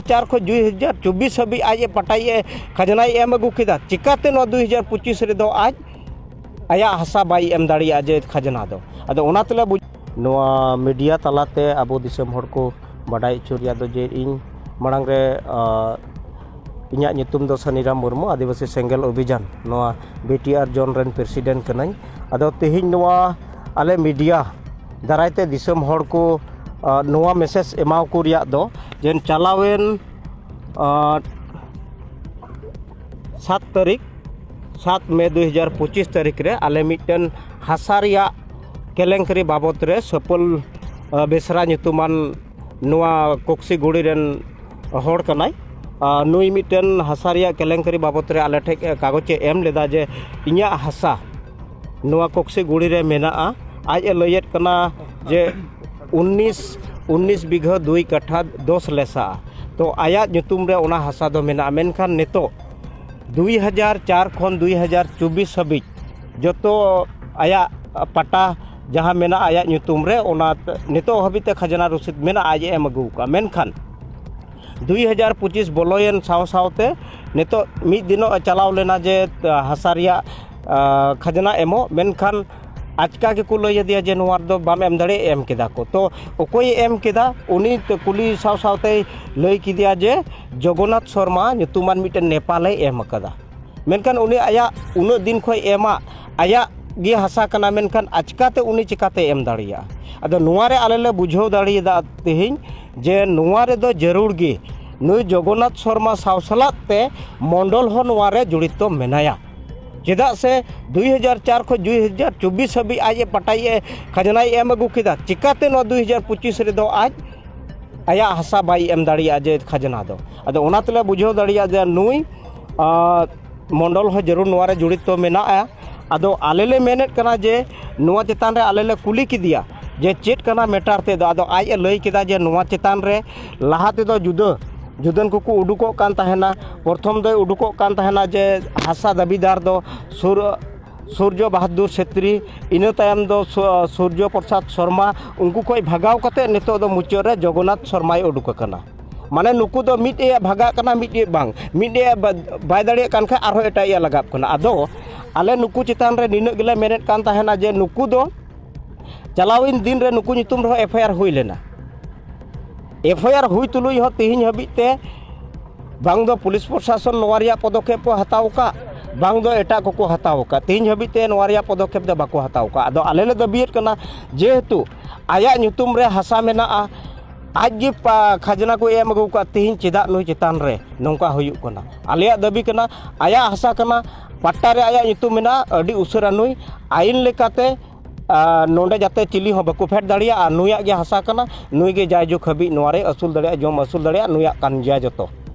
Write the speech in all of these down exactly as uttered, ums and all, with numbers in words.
ᱪᱟᱨ ᱠᱷᱚᱱ ᱫᱩ ᱦᱟᱡᱟᱨ ᱪᱚᱵᱵᱤᱥ ᱦᱟᱹᱵᱤᱡ ᱟᱡ ᱮ ᱯᱟᱴᱟᱭᱮ ᱠᱷᱟᱡᱽᱱᱟᱭ ᱮᱢ ᱟᱹᱜᱩ ᱠᱮᱫᱟ, ᱪᱤᱠᱟᱹᱛᱮ ᱱᱚᱣᱟ ᱫᱩ ᱦᱟᱡᱟᱨ ᱯᱚᱸᱪᱤᱥ ᱨᱮᱫᱚ ᱟᱡ ᱟᱭᱟᱜ ᱦᱟᱥᱟ ᱵᱟᱭ ᱮᱢ ᱫᱟᱲᱮᱭᱟᱜᱼᱟ ᱡᱮ ᱠᱷᱟᱡᱽᱱᱟ ᱫᱚ? ᱟᱫᱚ ᱚᱱᱟ ᱛᱮᱞᱮ ᱵᱩᱡᱽ, ᱱᱚᱣᱟ ᱢᱤᱰᱤᱭᱟ ᱛᱟᱞᱟᱛᱮ ᱟᱵᱚ ᱫᱤᱥᱚᱢ ᱦᱚᱲ ᱠᱚ ᱵᱟᱰᱟᱭ ᱦᱚᱪᱚ ᱨᱮᱭᱟᱜ ᱫᱚ ᱡᱮ ᱤᱧ ᱢᱟᱲᱟᱝ ᱨᱮ, ᱟ, ᱤᱧᱟᱹᱜ ᱧᱩᱛᱩᱢ ᱫᱚ ᱥᱟᱱᱤᱨᱟᱢ ᱢᱩᱨᱢᱩ, ᱟᱹᱫᱤᱵᱟᱹᱥᱤ ᱥᱮᱸᱜᱮᱞ ᱚᱵᱷᱤᱡᱟᱱ, ᱱᱚᱣᱟ ᱵᱤ ᱴᱤ ᱟᱨ ᱡᱳᱱ ᱨᱮᱱ ᱯᱨᱮᱥᱤᱰᱮᱱᱴ ᱠᱟᱹᱱᱟᱹᱧ᱾ ᱟᱫᱚ ᱛᱮᱦᱮᱧ ᱱᱚᱣᱟ ᱟᱞᱮ ᱢᱤᱰᱤᱭᱟ ᱫᱟᱨᱟᱭ ᱛᱮ ᱫᱤᱥᱚᱢ ᱦᱚᱲ ᱠᱚ, ᱟ, ᱱᱚᱣᱟ ᱢᱮᱥᱮᱡᱽ ᱮᱢᱟᱣ ᱠᱚ ᱨᱮᱭᱟᱜ ᱫᱚ ᱡᱮ ᱪᱟᱞᱟᱣᱮᱱ, ᱟ, ᱥᱟᱛ ᱛᱟᱹᱨᱤᱠᱷ, ᱥᱟᱛ ᱢᱮ ᱫᱩ ᱦᱟᱡᱟᱨ ᱯᱚᱸᱪᱤᱥ ᱛᱟᱹᱨᱤᱠᱷ ᱨᱮ ᱟᱞᱮ ᱢᱤᱫᱴᱮᱱ ᱦᱟᱥᱟ ᱨᱮᱭᱟᱜ ᱠᱮᱞᱮᱝᱠᱟᱨᱤ ᱵᱟᱵᱚᱛ ᱨᱮ ᱥᱟᱹᱯᱟᱹᱞ, ᱟ, ᱵᱮᱥᱨᱟ ᱧᱩᱛᱩᱢᱟᱱ ᱱᱚᱣᱟ ᱠᱚᱠᱥᱤ ᱜᱩᱲᱤ ᱨᱮᱱ ᱦᱚᱲ ᱠᱟᱱᱟᱭ᱾ ᱟ, ᱱᱩᱭ ᱢᱤᱫᱴᱮᱱ ᱦᱟᱥᱟ ᱨᱮᱭᱟᱜ ᱠᱮᱞᱮᱝᱠᱟᱨᱤ ᱵᱟᱵᱚᱛ ᱨᱮ ᱟᱞᱮ ᱴᱷᱮᱱ ᱠᱟᱜᱚᱡᱽ ᱮ ᱮᱢ ᱞᱮᱫᱟ ᱡᱮ ᱤᱧᱟᱹᱜ ᱦᱟᱥᱟ ᱱᱚᱣᱟ ᱠᱚᱠᱥᱤ ᱜᱩᱲᱤ ᱨᱮ ᱢᱮᱱᱟᱜᱼᱟ᱾ ᱟᱡ ᱮ ᱞᱟᱹᱭᱮᱫ ᱠᱟᱱᱟ ᱡᱮ ᱩᱱᱤᱥ, ᱩᱱᱤᱥ ᱵᱤᱜᱷᱟᱹ ᱫᱩᱭ ᱠᱟᱴᱷᱟ ᱫᱚᱥ ᱞᱮᱥᱟ᱾ ᱛᱚ ᱟᱭᱟᱜ ᱧᱩᱛᱩᱢ ᱨᱮ ᱚᱱᱟ ᱦᱟᱥᱟ ᱫᱚ ᱢᱮᱱᱟᱜᱼᱟ, ᱢᱮᱱᱠᱷᱟᱱ ᱱᱤᱛᱚᱜ ᱫᱩᱭ ᱦᱟᱡᱟᱨ ᱪᱟᱨ ᱠᱷᱚᱱ ᱫᱩᱭ ᱦᱟᱡᱟᱨ ᱪᱚᱵᱵᱤᱥ ᱦᱟᱹᱵᱤᱡ ᱡᱚᱛᱚ ᱟᱭᱟᱜ ᱯᱟᱴᱟ ᱡᱟᱦᱟᱸ ᱢᱮᱱᱟᱜᱼᱟ ᱟᱭᱟᱜ ᱧᱩᱛᱩᱢ ᱨᱮ, ᱚᱱᱟ ᱱᱤᱛᱚᱜ ᱦᱟᱹᱵᱤᱡ ᱛᱮ ᱠᱷᱟᱡᱽᱱᱟ ᱨᱚᱥᱤᱫ ᱢᱮᱱᱟᱜᱼᱟ, ᱟᱡ ᱮ ᱮᱢ ᱟᱹᱜᱩ ᱟᱠᱟᱫᱼᱟ᱾ ᱢᱮᱱᱠᱷᱟᱱ ᱫᱩᱭ ᱦᱟᱡᱟᱨ ᱯᱚᱸᱪᱤᱥ ᱵᱚᱞᱚᱭᱮᱱ ᱥᱟᱶ ᱥᱟᱶᱛᱮ ᱱᱤᱛᱚᱜ ᱢᱤᱫ ᱫᱤᱱᱚᱜ ᱮ ᱪᱟᱞᱟᱣ ᱞᱮᱱᱟ ᱡᱮ ᱦᱟᱥᱟ ᱨᱮᱭᱟᱜ, ᱟ, ᱠᱷᱟᱡᱽᱱᱟ ᱮᱢᱚᱜ, ᱢᱮᱱᱠᱷᱟᱱ ᱟᱪᱠᱟ ᱜᱮᱠᱚ ᱞᱟᱹᱭ ᱟᱫᱮᱭᱟ ᱡᱮ ᱱᱚᱣᱟ ᱨᱮᱫᱚ ᱵᱟᱢ ᱮᱢ ᱫᱟᱲᱮᱭᱟᱜᱼᱟ, ᱮᱢ ᱠᱮᱫᱟ ᱠᱚ᱾ ᱛᱚ ᱚᱠᱚᱭᱮ ᱮᱢ ᱠᱮᱫᱟ, ᱩᱱᱤ ᱛᱮ ᱠᱩᱞᱤ ᱥᱟᱶ ᱥᱟᱶᱛᱮᱭ ᱞᱟᱹᱭ ᱠᱮᱫᱮᱭᱟ ᱡᱮ ᱡᱚᱜᱚᱱᱱᱟᱛᱷ ᱥᱚᱨᱢᱟ ᱧᱩᱛᱩᱢᱟᱱ ᱢᱤᱫᱴᱮᱱ ᱱᱮᱯᱟᱞᱮ ᱮᱢ ᱟᱠᱟᱫᱟ᱾ ᱢᱮᱱᱠᱷᱟᱱ ᱩᱱᱤ ᱟᱭᱟᱜ ᱩᱱᱟᱹᱜ ᱫᱤᱱ ᱠᱷᱚᱱ ᱮᱢᱟᱜ ᱟᱭᱟᱜ ᱜᱮ ᱦᱟᱥᱟ ᱠᱟᱱᱟ, ᱢᱮᱱᱠᱷᱟᱱ ᱟᱪᱠᱟᱛᱮ ᱩᱱᱤ ᱪᱤᱠᱟᱛᱮ ᱮᱢ ᱫᱟᱲᱮᱭᱟᱜᱼᱟ? ᱟᱫᱚ ᱱᱚᱣᱟ ᱨᱮ ᱟᱞᱮ ᱞᱮ ᱵᱩᱡᱷᱟᱹᱣ ᱫᱟᱲᱮᱭᱟᱫᱟ ᱛᱮᱦᱮᱧ ᱡᱮ ᱱᱚᱣᱟ ᱨᱮᱫᱚ ᱡᱟᱹᱨᱩᱲ ᱜᱮ ᱱᱩᱭ ᱡᱚᱜᱚᱱᱱᱟᱛᱷ ᱥᱚᱨᱢᱟ ᱥᱟᱶ ᱥᱟᱞᱟᱜ ᱛᱮ ᱢᱚᱱᱰᱚᱞ ᱦᱚᱸ ᱱᱚᱣᱟ ᱨᱮ ᱡᱚᱲᱤᱛᱚ ᱢᱮᱱᱟᱭᱟ᱾ ᱪᱮᱫᱟᱜ ᱥᱮ ᱫᱩᱭ ᱦᱟᱡᱟᱨ ᱪᱟᱨ ᱠᱷᱚᱱ ᱫᱩᱭ ᱦᱟᱡᱟᱨ ᱪᱚᱵᱵᱤᱥ ᱦᱟᱹᱵᱤᱡ ᱟᱡ ᱮ ᱯᱟᱴᱟᱭᱮ ᱠᱷᱟᱡᱽᱱᱟᱭ ᱮᱢ ᱟᱹᱜᱩ ᱠᱮᱫᱟ, ᱪᱤᱠᱟᱛᱮ ᱱᱚᱣᱟ ᱫᱩᱭ ᱦᱟᱡᱟᱨ ᱯᱚᱸᱪᱤᱥ ᱨᱮᱫᱚ ᱟᱡ ᱟᱭᱟᱜ ᱦᱟᱥᱟ ᱵᱟᱭ ᱮᱢ ᱫᱟᱲᱮᱭᱟᱜᱼᱟ ᱡᱮ ᱠᱷᱟᱡᱽᱱᱟ ᱫᱚ? ᱟᱫᱚ ᱚᱱᱟ ᱛᱮᱞᱮ ᱵᱩᱡᱷᱟᱹᱣ ᱫᱟᱲᱮᱭᱟᱜᱼᱟ ᱡᱮ ᱱᱩᱭ, ᱟ, ᱢᱚᱱᱰᱚᱞ ᱦᱚᱸ ᱡᱟᱹᱨᱩᱲ ᱱᱚᱣᱟ ᱨᱮ ᱡᱚᱲᱤᱛᱚ ᱢᱮᱱᱟᱜᱼᱟ᱾ ᱟᱫᱚ ᱟᱞᱮ ᱞᱮ ᱢᱮᱱᱮᱫ ᱠᱟᱱᱟ ᱡᱮ ᱱᱚᱣᱟ ᱪᱮᱛᱟᱱ ᱨᱮ ᱟᱞᱮ ᱞᱮ ᱠᱩᱞᱤ ᱠᱮᱫᱮᱭᱟ ᱡᱮ ᱪᱮᱫ ᱠᱟᱱᱟ ᱢᱮᱴᱟᱨ ᱛᱮᱫ ᱫᱚ, ᱟᱫᱚ ᱟᱡ ᱮ ᱞᱟᱹᱭ ᱠᱮᱫᱟ ᱡᱮ ᱱᱚᱣᱟ ᱪᱮᱛᱟᱱ ᱨᱮ ᱞᱟᱦᱟ ᱛᱮᱫᱚ ᱡᱩᱫᱟᱹ ᱡᱩᱫᱟᱹᱱ ᱠᱚᱠᱚ ᱩᱰᱩᱠᱚᱜ ᱠᱟᱱ ᱛᱟᱦᱮᱱᱟ᱾ ᱯᱨᱚᱛᱷᱚᱢ ᱫᱚᱭ ᱩᱰᱩᱠᱚᱜ ᱠᱟᱱ ᱛᱟᱦᱮᱱᱟ ᱡᱮ ᱦᱟᱥᱟ ᱫᱟᱹᱵᱤᱫᱟᱨ ᱫᱚ ᱥᱩᱨ ᱥᱩᱨᱡᱚ ᱵᱟᱦᱟᱫᱩᱨ ᱪᱷᱮᱛᱨᱤ, ᱤᱱᱟᱹ ᱛᱟᱭᱚᱢ ᱫᱚ ᱥᱩ-, ᱥᱩᱨᱡᱚ ᱯᱨᱚᱥᱟᱫᱽ ᱥᱚᱨᱢᱟ, ᱩᱱᱠᱩ ᱠᱷᱚᱱ ᱵᱷᱟᱜᱟᱣ ᱠᱟᱛᱮ ᱱᱤᱛᱚᱜ ᱫᱚ ᱢᱩᱪᱟᱹᱫ ᱨᱮ ᱡᱚᱜᱚᱱᱱᱟᱛᱷ ᱥᱚᱨᱢᱟᱭ ᱩᱰᱩᱠ ᱟᱠᱟᱱᱟ᱾ ᱢᱟᱱᱮ ᱱᱩᱠᱩ ᱫᱚ ᱢᱤᱫ ᱮ ᱵᱷᱟᱜᱟᱜ ᱠᱟᱱᱟ, ᱢᱤᱫ ᱮ ᱵᱟᱝ, ᱢᱤᱫ ᱮ ᱵᱟ- ᱵᱟᱭ ᱫᱟᱲᱮᱭᱟᱜ ᱠᱟᱱ ᱠᱷᱟᱱ ᱟᱨᱦᱚᱸ ᱮᱴᱟᱜ ᱮ ᱞᱟᱜᱟᱜ ᱠᱟᱱᱟ᱾ ᱟᱫᱚ ᱟᱞᱮ ᱱᱩᱠᱩ ᱪᱮᱛᱟᱱ ᱨᱮ ᱱᱤᱱᱟᱹᱜ ᱜᱮᱞᱮ ᱢᱮᱱᱮᱫ ᱠᱟᱱ ᱛᱟᱦᱮᱱᱟ ᱡᱮ ᱱᱩᱠᱩ ᱫᱚ ᱪᱟᱞᱟᱣᱮᱱ ᱫᱤᱱ ᱨᱮ ᱱᱩᱠᱩ ᱧᱩᱛᱩᱢ ᱨᱮᱦᱚᱸ ᱮᱯᱷ ᱟᱭ ᱟᱨ ᱦᱩᱭ ᱞᱮᱱᱟ᱾ ᱮᱯᱷ ᱟᱭ ᱟᱨ ᱦᱩᱭ ᱛᱩᱞᱩᱡ ᱦᱚᱸ ᱛᱮᱦᱮᱧ ᱦᱟᱹᱵᱤᱡ ᱛᱮ ᱵᱟᱝ ᱫᱚ ᱯᱩᱞᱤᱥ ᱯᱨᱚᱥᱟᱥᱚᱱ ᱱᱚᱣᱟ ᱨᱮᱭᱟᱜ ᱯᱚᱫᱚᱠᱷᱮᱯ ᱠᱚ ᱦᱟᱛᱟᱣ ᱟᱠᱟᱫ, ᱵᱟᱝ ᱫᱚ ᱮᱴᱟᱜ ᱠᱚᱠᱚ ᱦᱟᱛᱟᱣ ᱟᱠᱟᱫ᱾ ᱛᱮᱦᱮᱧ ᱦᱟᱹᱵᱤᱡ ᱛᱮ ᱱᱚᱣᱟ ᱨᱮᱭᱟᱜ ᱯᱚᱫᱚᱠᱷᱮᱯ ᱫᱚ ᱵᱟᱠᱚ ᱦᱟᱛᱟᱣ ᱟᱠᱟᱫ᱾ ᱟᱫᱚ ᱟᱞᱮ ᱞᱮ ᱫᱟᱹᱵᱤᱭᱮᱫ ᱠᱟᱱᱟ, ᱡᱮᱦᱮᱛᱩ ᱟᱭᱟᱜ ᱧᱩᱛᱩᱢ ᱨᱮ ᱦᱟᱥᱟ ᱢᱮᱱᱟᱜᱼᱟ, ᱟᱡ ᱜᱮ ᱯᱟ- ᱠᱷᱟᱡᱽᱱᱟ ᱠᱚ ᱮᱢ ᱟᱹᱜᱩ ᱟᱠᱟᱫ, ᱛᱮᱦᱮᱧ ᱪᱮᱫᱟᱜ ᱱᱩᱭ ᱪᱮᱛᱟᱱ ᱨᱮ ᱱᱚᱝᱠᱟ ᱦᱩᱭᱩᱜ ᱠᱟᱱᱟ? ᱟᱞᱮᱭᱟᱜ ᱫᱟᱹᱵᱤ ᱠᱟᱱᱟ, ᱟᱭᱟᱜ ᱦᱟᱥᱟ ᱠᱟᱱᱟ, ᱯᱟᱴᱴᱟ ᱨᱮ ᱟᱭᱟᱜ ᱧᱩᱛᱩᱢ ᱢᱮᱱᱟᱜᱼᱟ, ᱟᱹᱰᱤ ᱩᱥᱟᱹᱨᱟ ᱱᱩᱭ ᱟᱭᱤᱱ ᱞᱮᱠᱟᱛᱮ ᱟᱨ ᱱᱚᱰᱮ ᱡᱟᱛᱮ ᱪᱤᱞᱤ ᱦᱚᱸ ᱵᱟᱠᱚ ᱯᱷᱮᱰ ᱫᱟᱲᱮᱭᱟᱜᱼᱟ᱾ ᱟᱨ ᱱᱩᱭᱟᱜ ᱜᱮ ᱦᱟᱥᱟ ᱠᱟᱱᱟ, ᱱᱩᱭ ᱜᱮ ᱡᱟᱭᱡᱩᱜᱽ ᱦᱟᱹᱵᱤᱡ ᱱᱚᱣᱟ ᱨᱮ ᱟᱹᱥᱩᱞ ᱫᱟᱲᱮᱭᱟᱜᱼᱟ, ᱡᱚᱢ ᱟᱹᱥᱩᱞ ᱫᱟᱲᱮᱭᱟᱜᱼᱟ, ᱱᱩᱭᱟᱜ ᱠᱟᱱ ᱜᱮᱭᱟ ᱡᱚᱛᱚ᱾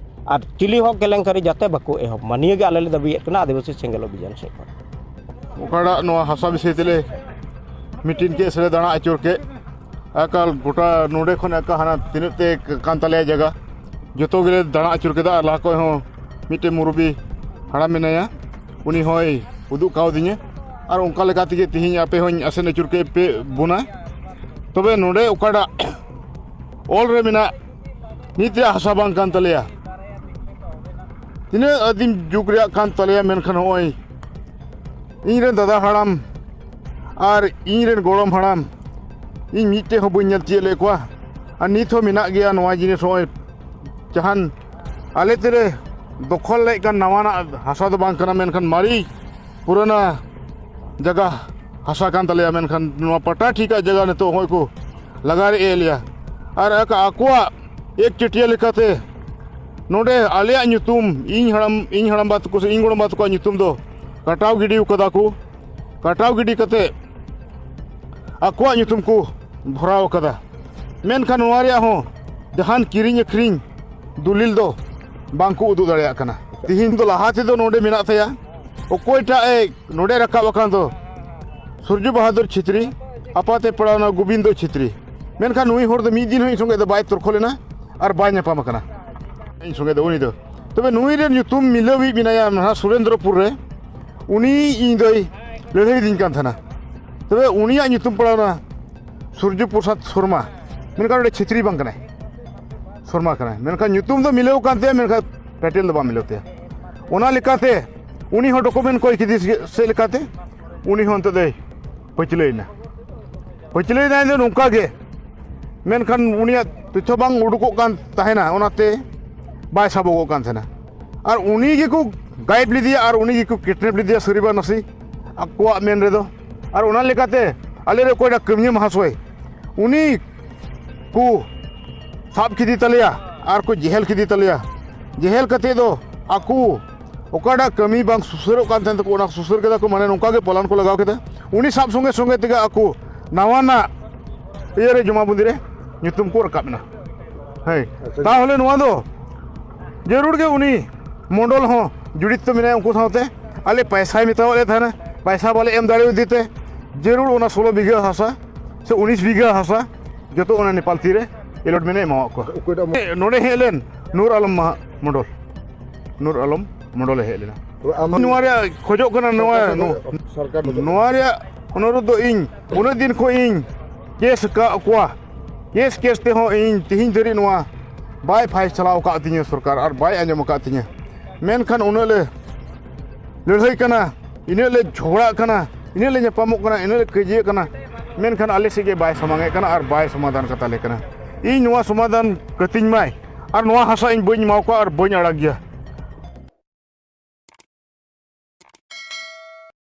ᱟᱨ ᱪᱤᱞᱤ ᱦᱚᱸ ᱠᱮᱞᱮᱝᱠᱟᱨᱤ ᱡᱟᱛᱮ ᱵᱟᱠᱚ ᱮᱦᱚᱵ ᱢᱟ, ᱱᱤᱭᱟᱹ ᱜᱮ ᱟᱞᱮ ᱞᱮ ᱫᱟᱹᱵᱤᱭᱮᱫ ᱠᱟᱱᱟ ᱟᱹᱫᱤᱵᱟᱹᱥᱤ ᱥᱮᱸᱜᱮᱞ ᱚᱵᱷᱤᱡᱟᱱ ᱥᱮᱫ ᱠᱷᱚᱱ᱾ ᱚᱠᱟᱴᱟᱜ ᱱᱚᱣᱟ ᱦᱟᱥᱟ ᱵᱤᱥᱚᱭ ᱛᱮᱞᱮ ᱢᱤᱴᱤᱝ ᱠᱮᱫ ᱥᱮᱞᱮ ᱫᱟᱬᱟ ᱟᱹᱪᱩᱨ ᱠᱮᱫ, ᱮᱠᱟᱞ ᱜᱚᱴᱟ ᱱᱚᱰᱮ ᱠᱷᱚᱱ ᱮᱠᱟᱞ ᱦᱟᱱᱟ ᱛᱤᱱᱟᱹᱜ ᱛᱮ ᱠᱟᱱ ᱛᱟᱞᱮᱭᱟ ᱡᱟᱭᱜᱟ, ᱡᱚᱛᱚ ᱜᱮᱞᱮ ᱫᱟᱬᱟ ᱟᱹᱪᱩᱨ ᱠᱮᱫᱟ᱾ ᱟᱨ ᱞᱟᱦᱟ ᱠᱷᱚᱱ ᱦᱚᱸ ᱢᱤᱫᱴᱮᱱ ᱢᱩᱨᱩᱵᱤ ᱦᱟᱲᱟᱢ ᱢᱮᱱᱟᱭᱟ, ᱩᱱᱤ ᱦᱚᱸᱭ ᱩᱫᱩᱜ ᱠᱟᱣᱫᱤᱧᱟ᱾ ᱟᱨ ᱚᱱᱠᱟ ᱞᱮᱠᱟ ᱛᱮᱜᱮ ᱛᱮᱦᱮᱧ ᱟᱯᱮ ᱦᱚᱸᱧ ᱟᱥᱮᱱ ᱟᱹᱪᱩᱨ ᱠᱮᱫ ᱯᱮ ᱵᱚᱱᱟ᱾ ᱛᱚᱵᱮ ᱱᱚᱰᱮ ᱚᱠᱟᱴᱟᱜ ᱚᱞ ᱨᱮ ᱢᱮᱱᱟᱜ, ᱱᱤᱛ ᱨᱮᱭᱟᱜ ᱦᱟᱥᱟ ᱵᱟᱝ ᱠᱟᱱ ᱛᱟᱞᱮᱭᱟ, ᱛᱤᱱᱟᱹᱜ ᱟᱹᱫᱤᱢ ᱡᱩᱜᱽ ᱨᱮᱭᱟᱜ ᱠᱟᱱ ᱛᱟᱞᱮᱭᱟ, ᱢᱮᱱᱠᱷᱟᱱ ᱱᱚᱜᱼᱚᱭ ᱤᱧ ᱨᱮᱱ ᱫᱟᱫᱟ ᱦᱟᱲᱟᱢ ᱟᱨ ᱤᱧ ᱨᱮᱱ ᱜᱚᱲᱚᱢ ᱦᱟᱲᱟᱢ, ᱤᱧ ᱢᱤᱫᱴᱮᱡ ᱦᱚᱸ ᱵᱟᱹᱧ ᱧᱮᱞ ᱛᱤᱭᱳᱜ ᱞᱮᱫ ᱠᱚᱣᱟ᱾ ᱟᱨ ᱱᱤᱛ ᱦᱚᱸ ᱢᱮᱱᱟᱜ ᱜᱮᱭᱟ ᱱᱚᱣᱟ ᱡᱤᱱᱤᱥ᱾ ᱱᱚᱜᱼᱚᱭ ᱡᱟᱦᱟᱱ ᱟᱞᱮ ᱛᱮᱞᱮ ᱫᱚᱠᱷᱚᱞ ᱞᱮᱫ ᱠᱟᱱ ᱱᱟᱣᱟᱱᱟᱜ ᱦᱟᱥᱟ ᱫᱚ ᱵᱟᱝ ᱠᱟᱱᱟ, ᱢᱮᱱᱠᱷᱟᱱ ᱢᱟᱨᱮ ᱯᱩᱨᱟᱹᱱᱟ ᱡᱟᱭᱜᱟ ᱦᱟᱥᱟ ᱠᱟᱱ ᱛᱟᱞᱮᱭᱟ, ᱢᱮᱱᱠᱷᱟᱱ ᱱᱚᱣᱟ ᱯᱟᱴᱟ ᱴᱷᱤᱠᱟᱜ ᱡᱟᱭᱜᱟ ᱱᱤᱛᱚᱜ ᱦᱚᱸᱜᱼᱚᱭ ᱠᱚ ᱞᱟᱜᱟ ᱨᱮᱡ ᱮᱫ ᱞᱮᱭᱟ᱾ ᱟᱨ ᱟᱠ- ᱟᱠᱚᱣᱟᱜ ᱮᱠ ᱪᱟᱹᱴᱭᱟᱹ ᱞᱮᱠᱟᱛᱮ ᱱᱚᱰᱮ ᱟᱞᱮᱭᱟᱜ ᱧᱩᱛᱩᱢ, ᱤᱧ ᱦᱟᱲᱟᱢ, ᱤᱧ ᱦᱟᱲᱟᱢᱵᱟ ᱛᱟᱠᱚ ᱥᱮ ᱤᱧ ᱜᱚᱲᱚᱢᱵᱟ ᱛᱟᱠᱚᱣᱟᱜ ᱧᱩᱛᱩᱢ ᱫᱚ ᱠᱟᱴᱟᱣ ᱜᱤᱰᱤ ᱠᱟᱫᱟ ᱠᱚ᱾ ᱠᱟᱴᱟᱣ ᱜᱤᱰᱤ ᱠᱟᱛᱮ ᱟᱠᱚᱣᱟᱜ ᱧᱩᱛᱩᱢ ᱠᱚ ᱵᱷᱚᱨᱟᱣ ᱠᱟᱫᱟ᱾ ᱢᱮᱱᱠᱷᱟᱱ ᱱᱚᱣᱟ ᱨᱮᱭᱟᱜ ᱦᱚᱸ ᱡᱟᱦᱟᱱ ᱠᱤᱨᱤᱧ ᱟᱹᱠᱷᱨᱤᱧ ᱫᱚᱞᱤᱞ ᱫᱚ ᱵᱟᱝ ᱠᱚ ᱩᱫᱩᱜ ᱫᱟᱲᱮᱭᱟᱜ ᱠᱟᱱᱟ᱾ ᱛᱤᱦᱤᱧ ᱫᱚ ᱞᱟᱦᱟ ᱛᱮᱫᱚ ᱱᱚᱰᱮ ᱢᱮᱱᱟᱜ ᱛᱟᱭᱟ, ᱚᱠᱚᱭᱴᱟᱜ ᱮ ᱱᱚᱰᱮ ᱨᱟᱠᱟᱵ ᱟᱠᱟᱱ ᱫᱚ ᱥᱩᱨᱡᱩ ᱵᱟᱦᱟᱫᱩᱨ ᱪᱷᱮᱛᱨᱤ, ᱟᱯᱟᱛᱮ ᱯᱟᱲᱟᱣᱱᱟ ᱜᱳᱵᱤᱱᱫᱚ ᱪᱷᱮᱛᱨᱤ᱾ ᱢᱮᱱᱠᱷᱟᱱ ᱱᱩᱭ ᱦᱚᱲ ᱫᱚ ᱢᱤᱫ ᱫᱤᱱ ᱦᱚᱸ ᱤᱧ ᱥᱚᱸᱜᱮ ᱫᱚ ᱵᱟᱭ ᱛᱚᱨᱠᱚ ᱞᱮᱱᱟ ᱟᱨ ᱵᱟᱭ ᱧᱟᱯᱟᱢ ᱟᱠᱟᱱᱟ ᱤᱧ ᱥᱚᱸᱜᱮ ᱫᱚ ᱩᱱᱤ ᱫᱚ᱾ ᱛᱚᱵᱮ ᱱᱩᱭ ᱨᱮᱱ ᱧᱩᱛᱩᱢ ᱢᱤᱞᱟᱹᱣᱤᱡ ᱢᱮᱱᱟᱭᱟ ᱱᱟᱦᱟᱜ ᱥᱩᱨᱮᱱᱫᱨᱚᱯᱩᱨ ᱨᱮ, ᱩᱱᱤ ᱤᱧ ᱫᱚᱭ ᱞᱟᱹᱲᱦᱟᱹᱭ ᱫᱤᱧ ᱠᱟᱱ ᱛᱟᱦᱮᱱᱟ᱾ ᱛᱚᱵᱮ ᱩᱱᱤᱭᱟᱜ ᱧᱩᱛᱩᱢ ᱯᱟᱲᱟᱣᱱᱟ ᱥᱩᱨᱡᱩ ᱯᱨᱚᱥᱟᱫᱽ ᱥᱚᱨᱢᱟ, ᱢᱮᱱᱠᱷᱟᱱ ᱩᱱᱤ ᱪᱷᱮᱛᱨᱤ ᱵᱟᱝ ᱠᱟᱱᱟᱭ᱾ ᱥᱚᱨᱢᱟ ᱠᱟᱱᱟᱭ, ᱢᱮᱱᱠᱷᱟᱱ ᱧᱩᱛᱩᱢ ᱫᱚ ᱢᱤᱞᱟᱹᱣ ᱠᱟᱱ ᱛᱟᱭᱟ, ᱢᱮᱱᱠᱷᱟᱱ ᱴᱟᱭᱴᱮᱞ ᱫᱚ ᱵᱟᱝ ᱢᱤᱞᱟᱹᱣ ᱛᱟᱭᱟ᱾ ᱚᱱᱟ ᱞᱮᱠᱟᱛᱮ ᱩᱱᱤ ᱦᱚᱸ ᱰᱚᱠᱩᱢᱮᱱᱴ ᱠᱚᱭ ᱠᱮᱫᱮ ᱥᱮ-, ᱥᱮᱫ ᱞᱮᱠᱟᱛᱮ ᱩᱱᱤ ᱦᱚᱸ ᱱᱤᱛᱚᱜ ᱫᱚᱭ ᱯᱟᱹᱪᱷᱞᱟᱹᱭᱮᱱᱟ᱾ ᱯᱟᱹᱪᱷᱞᱟᱹᱭᱮᱱᱟᱭ ᱫᱚ ᱱᱚᱝᱠᱟ ᱜᱮ, ᱢᱮᱱᱠᱷᱟᱱ ᱩᱱᱤᱭᱟᱜ ᱛᱚᱛᱷᱭᱚ ᱵᱟᱝ ᱩᱰᱩᱠᱚᱜ ᱠᱟᱱ ᱛᱟᱦᱮᱱᱟ, ᱚᱱᱟᱛᱮ ᱵᱟᱭ ᱥᱟᱵᱚᱜᱚᱜ ᱠᱟᱱ ᱛᱟᱦᱮᱱᱟ᱾ ᱟᱨ ᱩᱱᱤ ᱜᱮᱠᱚ ᱜᱟᱭᱤᱰ ᱞᱮᱫᱮᱭᱟ ᱟᱨ ᱩᱱᱤ ᱜᱮᱠᱚ ᱠᱤᱰᱱᱮᱯ ᱞᱮᱫᱮᱭᱟ, ᱥᱟᱹᱨᱤ ᱵᱟ ᱱᱟᱥᱮ ᱟᱠᱚᱣᱟᱜ ᱢᱮᱱ ᱨᱮᱫᱚ᱾ ᱟᱨ ᱚᱱᱟ ᱞᱮᱠᱟᱛᱮ ᱟᱞᱮ ᱨᱮ ᱚᱠᱚᱭᱴᱟᱜ ᱠᱟᱹᱢᱤᱭᱟᱹ ᱢᱟᱦᱟᱥᱚᱭ, ᱩᱱᱤ ᱠᱚ ᱥᱟᱵ ᱠᱮᱫᱮ ᱛᱟᱞᱮᱭᱟ ᱟᱨ ᱠᱚ ᱡᱮᱦᱮᱞ ᱠᱮᱫᱮ ᱛᱟᱞᱮᱭᱟ᱾ ᱡᱮᱦᱮᱞ ᱠᱟᱛᱮ ᱫᱚ ᱟᱠᱚ ᱚᱠᱟᱴᱟᱜ ᱠᱟᱹᱢᱤ ᱵᱟᱝ ᱥᱩᱥᱟᱹᱨᱚᱜ ᱠᱟᱱ ᱛᱟᱦᱮᱸ ᱛᱟᱠᱚ, ᱚᱱᱟ ᱥᱩᱥᱟᱹᱨ ᱠᱮᱫᱟ ᱠᱚ, ᱢᱟᱱᱮ ᱱᱚᱝᱠᱟ ᱜᱮ ᱯᱞᱟᱱ ᱠᱚ ᱞᱟᱜᱟᱣ ᱠᱮᱫᱟ᱾ ᱩᱱᱤ ᱥᱟᱵ ᱥᱚᱸᱜᱮ ᱥᱚᱸᱜᱮ ᱛᱮᱜᱮ ᱟᱠᱚ ᱱᱟᱣᱟᱱᱟᱜ ᱤᱭᱟᱹ ᱨᱮ, ᱡᱚᱢᱟᱵᱚᱱᱫᱤ ᱨᱮ ᱧᱩᱛᱩᱢ ᱠᱚ ᱨᱟᱠᱟᱵ ᱮᱱᱟ᱾ ᱦᱮᱸ, ᱟᱪᱪᱷᱟ᱾ ᱛᱟᱦᱚᱞᱮ ᱱᱚᱣᱟ ᱫᱚ ᱡᱟᱹᱨᱩᱲ ᱜᱮ ᱩᱱᱤ ᱢᱚᱱᱰᱚᱞ ᱦᱚᱸ ᱡᱚᱲᱤᱛ ᱢᱮᱱᱟᱭᱟ ᱩᱱᱠᱩ ᱥᱟᱶᱛᱮ᱾ ᱟᱞᱮ ᱯᱟᱭᱥᱟᱭ ᱢᱮᱛᱟᱣᱟᱫ ᱞᱮ ᱛᱟᱦᱮᱱᱟ, ᱯᱟᱭᱥᱟ ᱵᱟᱞᱮ ᱮᱢ ᱫᱟᱲᱮᱭᱟᱫᱮ ᱛᱮ ᱡᱟᱹᱨᱩᱲ ᱚᱱᱟ ᱥᱳᱞᱳ ᱵᱤᱜᱷᱟᱹ ᱦᱟᱥᱟ ᱥᱮ ᱩᱱᱤᱥ ᱵᱤᱜᱷᱟᱹ ᱦᱟᱥᱟ ᱡᱚᱛᱚ ᱚᱱᱟ ᱱᱮᱯᱟᱞ ᱛᱤ ᱨᱮ ᱮᱞᱚᱴᱢᱮᱱᱴ ᱮ ᱮᱢᱟᱣᱟᱫ ᱠᱚᱣᱟ᱾ ᱚᱠᱚᱭᱴᱟᱜ ᱢᱚ- ᱱᱚᱰᱮ ᱦᱮᱡ ᱞᱮᱱ ᱱᱩᱨ ᱟᱞᱚᱢ ᱢᱟᱦᱟ-, ᱢᱚᱰᱚᱞ, ᱱᱩᱨ ᱟᱞᱚᱢ ᱢᱚᱰᱚᱞᱮ ᱦᱮᱡ ᱞᱮᱱᱟ᱾ ᱛᱚᱵᱮ ᱟᱢ ᱱᱚᱣᱟ ᱨᱮᱭᱟᱜ ᱠᱷᱚᱡᱚᱜ ᱠᱟᱱᱟ, ᱱᱚᱣᱟ, ᱥᱚᱨᱠᱟᱨ ᱴᱷᱮᱱ ᱠᱷᱚᱱ, ᱥᱚᱨᱠᱟᱨ ᱴᱷᱮᱱ ᱠᱷᱚᱱ᱾ ᱱᱚᱣᱟ ᱨᱮᱭᱟᱜ ᱚᱱᱩᱨᱳᱫᱷ ᱫᱚ ᱤᱧ ᱩᱱᱟᱹᱜ ᱫᱤᱱ ᱠᱷᱚᱱ ᱤᱧ ᱠᱮᱥ ᱟᱠᱟᱫ ᱠᱚᱣᱟ, ᱠᱮᱥ ᱠᱮᱥ ᱛᱮᱦᱚᱸ ᱤᱧ ᱛᱮᱦᱮᱧ ᱫᱷᱟᱹᱨᱤᱡ ᱱᱚᱣᱟ ᱵᱟᱭ ᱯᱷᱟᱭᱥᱟᱞᱟ ᱟᱠᱟᱫ ᱛᱤᱧᱟᱹ ᱥᱚᱨᱠᱟᱨ, ᱟᱨ ᱵᱟᱭ ᱟᱸᱡᱚᱢ ᱟᱠᱟᱫ ᱛᱤᱧᱟᱹ᱾ ᱢᱮᱱᱠᱷᱟᱱ ᱩᱱᱟᱹᱜ ᱞᱮ ᱞᱟᱹᱲᱦᱟᱹᱭ ᱠᱟᱱᱟ, ᱤᱱᱟᱹᱜ ᱞᱮ ᱡᱷᱚᱜᱽᱲᱟᱜ ᱠᱟᱱᱟ, ᱤᱱᱟᱹᱜ ᱞᱮ ᱧᱟᱯᱟᱢᱚᱜ ᱠᱟᱱᱟ, ᱤᱱᱟᱹᱜ ᱞᱮ ᱠᱟᱹᱭᱡᱟᱹᱜ ᱠᱟᱱᱟ, ᱢᱮᱱᱠᱷᱟᱱ ᱟᱞᱮ ᱥᱮᱫ ᱜᱮ ᱵᱟᱭ ᱥᱟᱢᱟᱝ ᱮᱫ ᱠᱟᱱᱟ ᱟᱨ ᱵᱟᱭ ᱥᱚᱢᱟᱫᱷᱟᱱ ᱠᱟᱛᱟ ᱞᱮ ᱠᱟᱱᱟ᱾ ᱤᱧ ᱱᱚᱣᱟ ᱥᱚᱢᱟᱫᱷᱟᱱ ᱠᱟᱹᱛᱤᱧ ᱢᱟᱭ ᱟᱨ ᱱᱚᱣᱟ ᱦᱟᱥᱟ ᱤᱧ ᱵᱟᱹᱧ ᱮᱢᱟ ᱠᱚᱣᱟ ᱟᱨ ᱵᱟᱹᱧ ᱟᱲᱟᱜ ᱜᱮᱭᱟ᱾